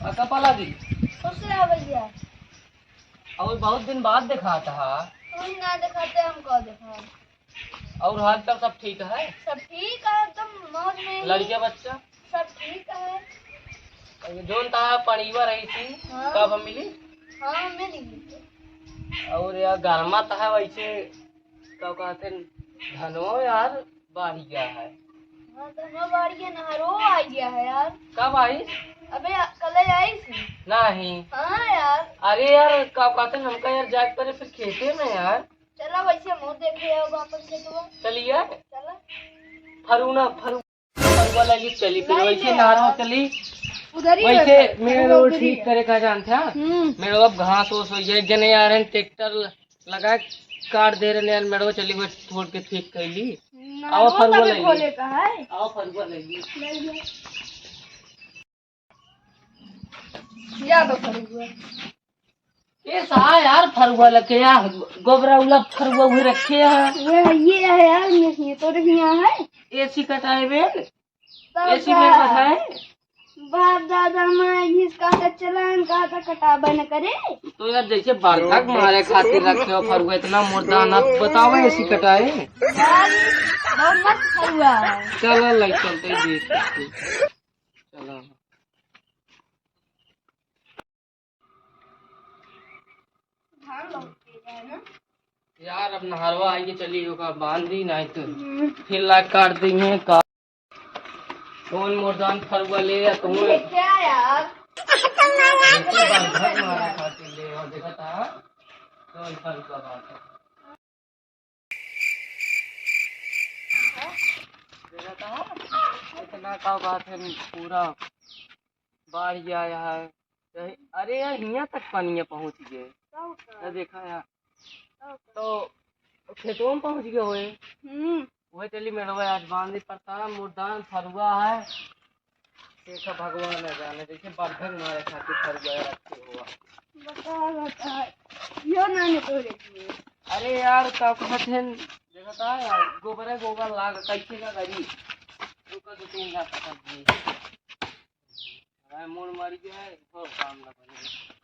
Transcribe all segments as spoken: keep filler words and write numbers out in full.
आ, कपाला जी। खुश रहा भैया। और बहुत दिन बाद देखात हा। तू ही ना देखाते, हम कब देखा? और हाल चाल सब ठीक है? सब ठीक है, एकदम मौज में ही। लड़किया बच्चा? सब ठीक है। जौन तहा पड़ीवा रही थी, हाँ। कब हम मिली? हाँ, मिली। और यार, गरमा तहा वैसे, का कहते हैं, धनवा यार, बाढ़ गया है। हाँ, धनवा बाढ़ गया, नहरो आ गया है यार। कब आई? अबे, कल आई थी। नहीं। हाँ यार। अरे यार, का कहते हैं, हमका यार जाए पड़े फिर खेते में यार। चला वैसे मुँह देखे अब अपन खेतवा। चलिए। चला। फरूना, फरू-, फरुआ लगी चली, फिर लाई वैसे ले नारो यार। चली। उधर ही वैसे बैठा। मेरे हम लोग ठीक करे का जानते हैं? हम्म। मेरे लोग घास ओस हो जाए, जने आ रहे हैं, ट्रैक्टर लगा काट दे रहे हैं, मेरे को चली वो छोड़ के ठीक कर ली। ना, आओ वो फरुआ तबे लगी। खोले का है। आओ फरुआ लगी। ले ले। या तो फरुआ। ये सा यार फरुआ लगे यार, गोबरा उला फरुआ हुए रखे हैं। ये, ये है यार, ये, ये तो नहीं है। एसी कटाए बे। तब एसी का? में कटाए? बाप दादा मैं घिस का चलान का था कटाबे न करे। तो यार जैसे बरखा के मारे खातिर रखे हो फरुआ इतना मुर्दा ना बताओ एसी कटाए। यार, बहुत मस्त फरुआ है। चलो लग चलते देख सकते। चलो। धान बहुत तेज है ना? यार, अब नहरवा आइए, चलिए, ओका बांध दी, नहीं तो हम्म। फिर लाग काट दी है का। कौन मोरदान फरुआ ले या तुम? ये क्या यार? देखो, बांध मारे खातिर ले, और देखा था, कौन फरुआ बांध है। देखा था, इतना का बात है, पूरा बाढ़ आया है। यही, अरे यार, हियाँ तक पानी पहुँच गए। का होता? ये देखा यार। का होता? तो खेतों में पहुँच गए हुए। हम्म। वही चली मेड़वा आज बांध दी पड़ता है, मुर्दान फरुआ है। देखा भगवान न जाने, जैसे बरखा के मारे खातिर फरुआ है, अच्छे हुआ। बता, बता। यो ना निकल रही है। अरे यार, का कहत हैं, देखा था यार, गोबर है, गोबर लाग, कैसे का करी? रुका, दो तीन लाख पकड़ दिए। भाई, मूड़ मारी गया है, हो काम ना बने।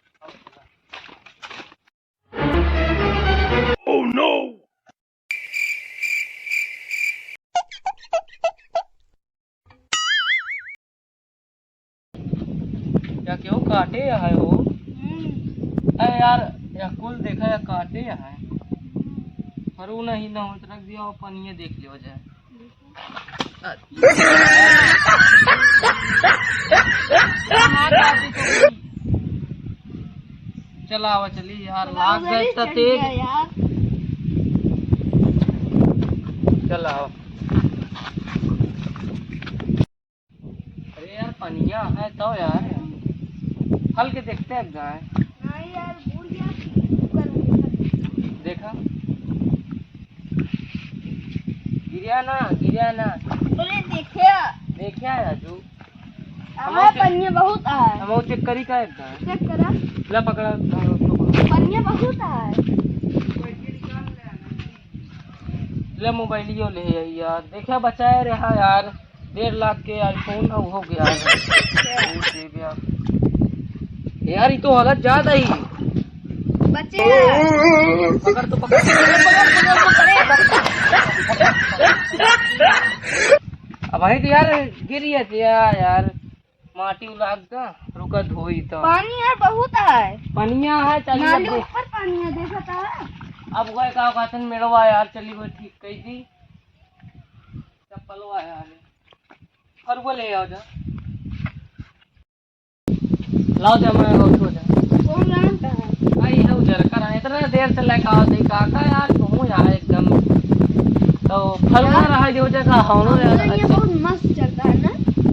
Oh no! क्या क्यों काटे है वो? हम्म। अरे यार, या कुल देखा या काटे है। फरू नहीं ना होत रख दिया, वो पनिया देख लियो जाए। चला आवा, चली यार, लाग गए इतना तेज। चला आवा। अरे यार, पनिया है तो यार, हल के देखते हैं गाय। नहीं यार, बूढ़ गया। देखा, गिरा ना, गिरा ना। अरे देखिया। देखिया राजू। हमारे पनिया बहुत आए। हम वो चेक करी का एक गाय। चेक करा। ले पकड़ा, पनिया बहुत आए। ले मोबाइलियो ले आई यार, देखा बचाए रहा यार, डेढ़ लाख के iPhone है, हो गया है। यार, ये तो हालत ज्यादा ही। बच्चे हैं। पकड़ तो पकड़। अब भाई तो यार गिर गया था यार। माटी उलाग दा, रुका धोई तो। पानी है, बहुत है। पनिया है, चलिए नाली अब दे- ऊपर पानी है, देखा था। अब वह का कहते हैं, मेड़वा यार, चली गई ठीक कही थी। चप्पलवा यार। फरुआ ले आओ जा। लाओ जा, मैं हो जा। कौन रंग का है? आई है उजर का रंग। इतना देर से लेकर आओ, देख काका यार, तुम यहाँ एकदम। तो फरुआ यार, रहा जो जगह, हम लोग हमरे यहाँ अच्छा। बहुत मस्त चलता है ना?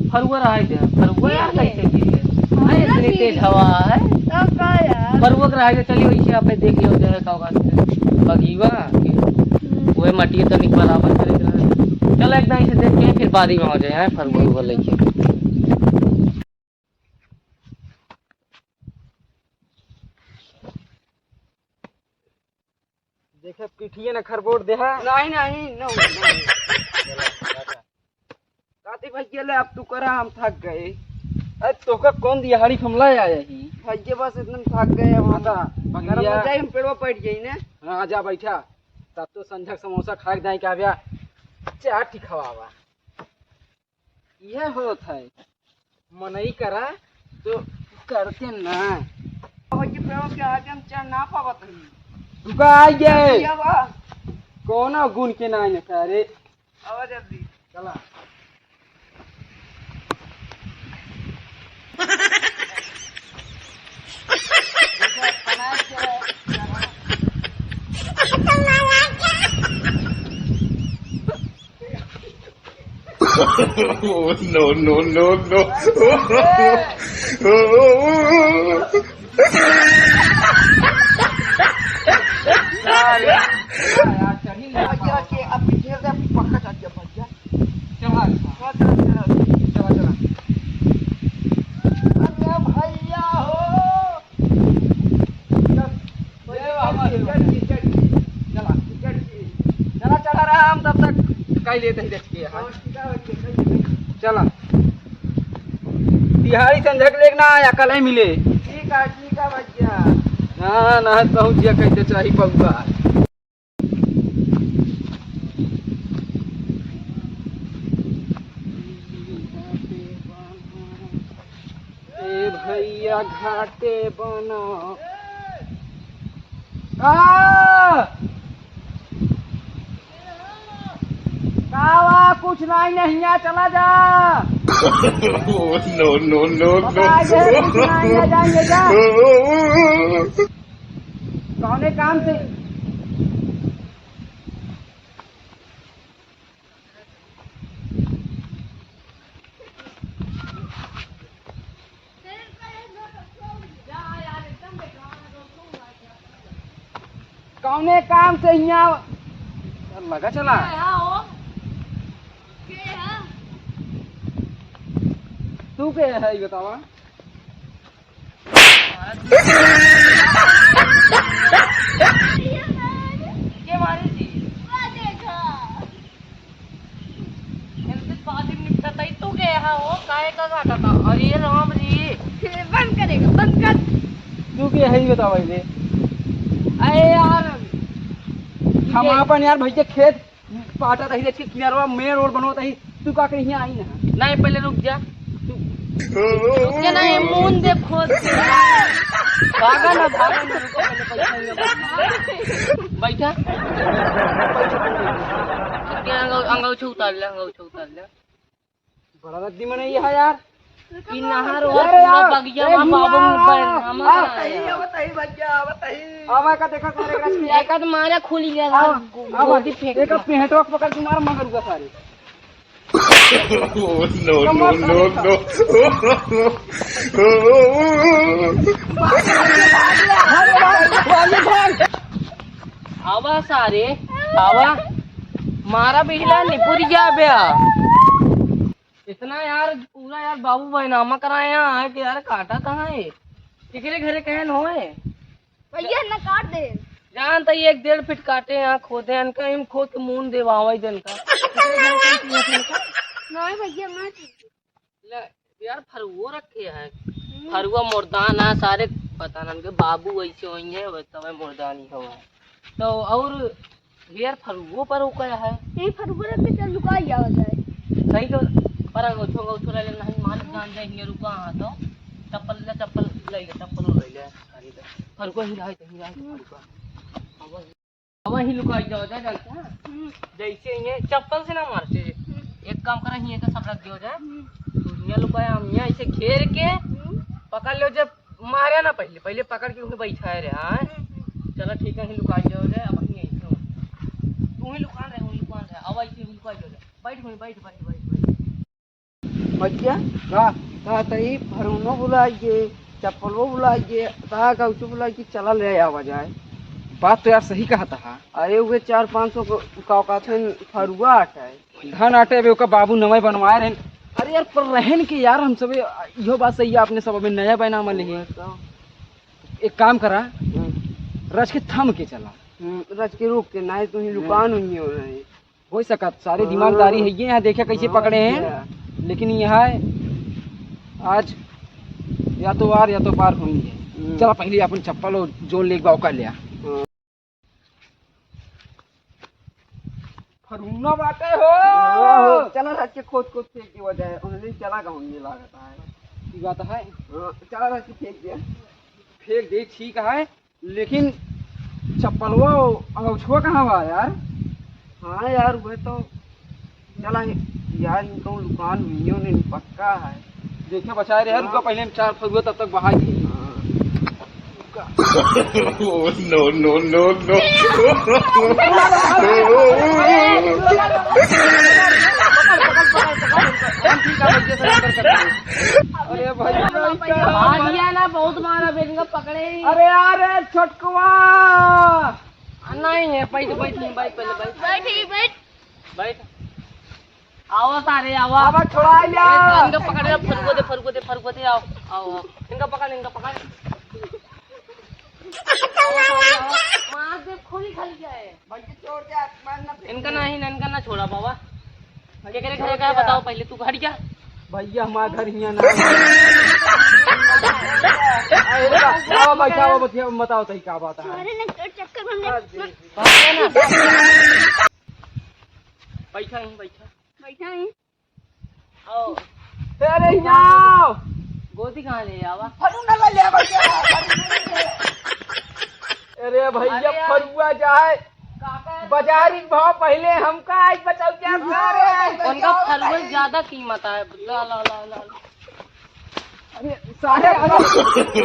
फरुआ रहा है, फरुआ यार ठीक है। कैसे भी है? हम अरे, लोग इतनी भी तेज हवा है। तब का यार? फरुआ के रहा है, चलिए, इसे आप देख लो, जरा का होगा, बगीवा के। हम्म। वही मटिया तनिक बराबर करे के रहे। चल, एक दाई से देख के फिर बारी में हो जाए, हैं, फरुआ उरुआ लेके। देखे, पिठिए न खरबोट देहा। नहीं, नहीं, न हो, न हो। काती भैया ले, अब तू करा, हम थक गए। अरे तोका कौन दिहाड़ी फमला आया ही? भैया बस इतना थक गए हम। हाँ, तो गरम हो बंगिया। जाए, हम पेड़वा बैठ जाई ने। हाँ, आजा बैठा। तब तो संझक समोसा खाए के दाई का ब्या चार ठी खवावा। यह होत है। मनई करा तो करते ना। भैया पेड़वा के आगे हम चढ़ ना पावत हई। तू का आई गए? भैया बा। कौनो गुण के ना है सारे। आवा जल्दी। चला। Oh, no, no, no, no। यार, यार, चढ़ी ना। भैया के अब पीछे से पक्का चढ़ गया भैया। चढ़ा, चढ़ा, चढ़ा, चढ़ा। चढ़ा, चढ़ा। अरे भैया हो। चल। ए बाबा, चढ़ जी, चढ़ जी। चला। चढ़ जी। चला, चढ़ा रहा हम तब तक। कई लेते ही रच के, हाँ। हाँ, ठीक है, ठीक है, ठीक है। चला। दिहाड़ी संझक लेके ना आया, कल ही मिले। ठीक है, ठीक है भैया। हाँ, ना पहुँच गया, कैसे चाही पौधा। ए भैया घाटे बना। का? का वा? कुछ नहीं, नहीं आ, चला जा। Oh, no, no, no, बता no। दे, कुछ नहीं आ, जाएंगे जा। कौने काम से? कौने काम से हियाँ लगा चला? तू के है, ई बतावा? के मारे जी? इनसे बात ही निपटता ही तू गया है, वो काहे का घाटा था? अरे राम जी। बंद करेगा, बंद कर। तू के है, ई बतावा पहले। अरे यार, हम ये आपन यार भैया खेत पाटा तही, देख के किनारवा मेन रोड बनवा तही, तू का कहीं आई ना? नहीं, पहले रुक जा। तू रुक जा, नहीं, मुंह दे खोद के। भागा ना, भागा ना, रुको, पहले पैसा नहीं है। बैठा। क्या अंगौ-, अंगौछा उतार ले, अंगौछा उतार ले। बड़ा रद्दी मनई है यार। ई नहर हो अरे पूरा यार, बगिया ए मा हुआ। बाबू में बैठ, हम आ, आ, बताई, आ, बताई भैया, आ, बताई। आवा का देखा सारे रस में। एक आध मारा खुली गया, आवा, आवा, गोदी फेंक एक दिया। पेंटवा पकड़ के मार मगरुआ सारे। Oh, no, no, no, no। आवा सारे, आवा। मारा बिजला निपुर जा बे। इतना यार, पूरा यार बाबू बैनामा कराए यहाँ है कि यार काटा कहाँ है? केकरे घरे कहन होए? भैया, ना काट दे। जान त एक डेढ़ फीट काटे यहाँ, खोदे इनका, इन खोद के मुंह देवावे जनका। नहीं भैया, मैं ले, यार फरुओ रखे हैं। हम्म। फरुआ मुर्दान है सारे, पता ना इनके बाबू वैसे होइहैं, वैसे तबे मुर्दान ही हुआ है। तो और यार फरुओ पर हो गया है। यही फरुओ रख के चल लुका ही आवा जाए। सही तो, पर अंगोछो, अंगोछो ले लेना है, मालिक जान जाए, हियाँ रुका हाँ तो। चप्पल ले, चप्पल ले ले, चप्पल ले ले। अरे तो, फरुआ ही रहा है, तो ही रहा है, हम्म। फरुआ। अब, अब ही लुका जाओ, जा जानता है? हम्म। जैसे ये चप्पल से ना मारते। हम्म। एक काम करा, हियाँ का सब रख दियो जाए। हम्म। तो हियाँ लुकाया हम हियाँ ऐसे घेर के हम्म। पकड़ लो, जब मारे ना पहले, पहले पकड़ के उन्हें बैठाए रहे, हाँ? हम्म, हम्म। चलो ठीक है, ही लुका जाओ रे, अब ही यहीं से। तू ही लुका रहे, वही लुका रहे, अब ऐसे ही लुका जाओ रे। बैठ, वहीं बैठ, बैठ, बैठ, बैठ। भैया, का? का तई फरुनो बुलाइए, चप्पलो बुलाइए, का गौचो बुलाइए, चला ले आवा जाए। बात तो यार सही कहा था। अरे उहे चार पाँच सौ को, का कहते हैं, फरुआ आता है। धान आटे अबे ओका बाबू नवे बनवाए रहन। अरे यार, पर रहन के यार, हम सबे, इहो बात सही है, अपने सब अबे नया बैनामा लेहे। तो एक काम करा, हम्म। रच के थम के चला। हम्म, रच के रोक के, नाहीं तो ही हम्म। लुकान हुई हो रहे। हो सकत, सारे हाँ। दिमागदारी है ये, यहाँ देखे कैसे हाँ, पकड़े हैं। अच्छा। लेकिन यहाँ है, आज या तो आर या तो पार होइहैं। हम्म। चला पहिले अपन चप्पल और जौन लेके बा ओका ल्या। हाँ। फरुन्ना बाटे हो। हाँ हो, चला रख के खोद खोद फेंक दिया जाए, उन्हें चला गाँव में लागत है। ई बात है। हाँ, चला रख के फेंक दिया। फेंक दे, ठीक है, लेकिन चप्पलवा अंगौछवा कहाँ बा यार? हाँ यार, वह तो चला यार, इनको दुकान मिलियो नहीं, पक्का है। देखे बचाए रहे, हाँ। रुका, पहिले हम चार फरुआ तब तक बहा दिए। हाँ। Oh, no, no, no, no। अरे भाई, भागिया ना, बहुत मारा बेटन का पकड़े ही। अरे यार, छोटकवा। आ, नहीं है, बैठ, बैठ, नहीं, बैठ, पहले बैठ। बैठ, बैठ। बैठ। आवा सारे, आवा। आवा, छोड़ा ले। ए, इनका पकड़ ले, फरुआ दे, फरुआ दे, फरुआ दे, आओ, आओ, आओ। इनका पकड़, इनका पकड़। मार दे, खोली खाली क्या है? भाई, छोड़ दे, आसमान ना फेंक। इनका नहीं, इनका ना छोड़ा बाबा। केकरे घरे का है, बताओ पहले, तू हट जा। भैया, हमार घर हियाँ ना है। अरे, आवा, बैठा, आवा, बतिया, बताओ, तई का बात है? अरे, नहीं, तो चक्कर में हमने भाग दे। भाग दे ना। बैठा ही, बैठा। बैठा ही। आओ। अरे, यहाँ आओ। गोदी कहाँ ले आवा? फलूदा ले ले, बैठा। अरे भैया, अरे यार। फरुआ जाए। काका। बाजारी भाव पहले हमका आज बचाओ क्या सारे? उनका फरुआ ज्यादा कीमत है। ला, ला, ला, ला। अरे, सारे, अरे,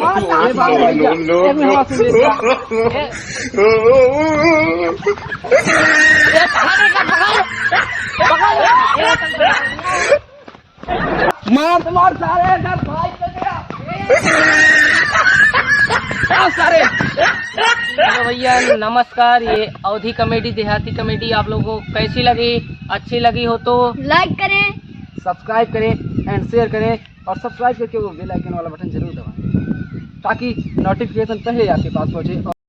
मार, अरे, बाबू भैया, no, no, एक मिनट, no। सुन ले। ए। ए, पकड़, पकड़, पकड़। मार, मार, सारे, इधर भाई, चल गया। आ, सारे। हेलो भैया, नमस्कार। ये अवधी कॉमेडी, देहाती कॉमेडी आप लोगों को कैसी लगी? अच्छी लगी हो तो like करें, subscribe करें and share करें। और subscribe करके वो bell icon वाला button जरूर दबाएं, ताकि notification पहले आपके पास पहुंचे।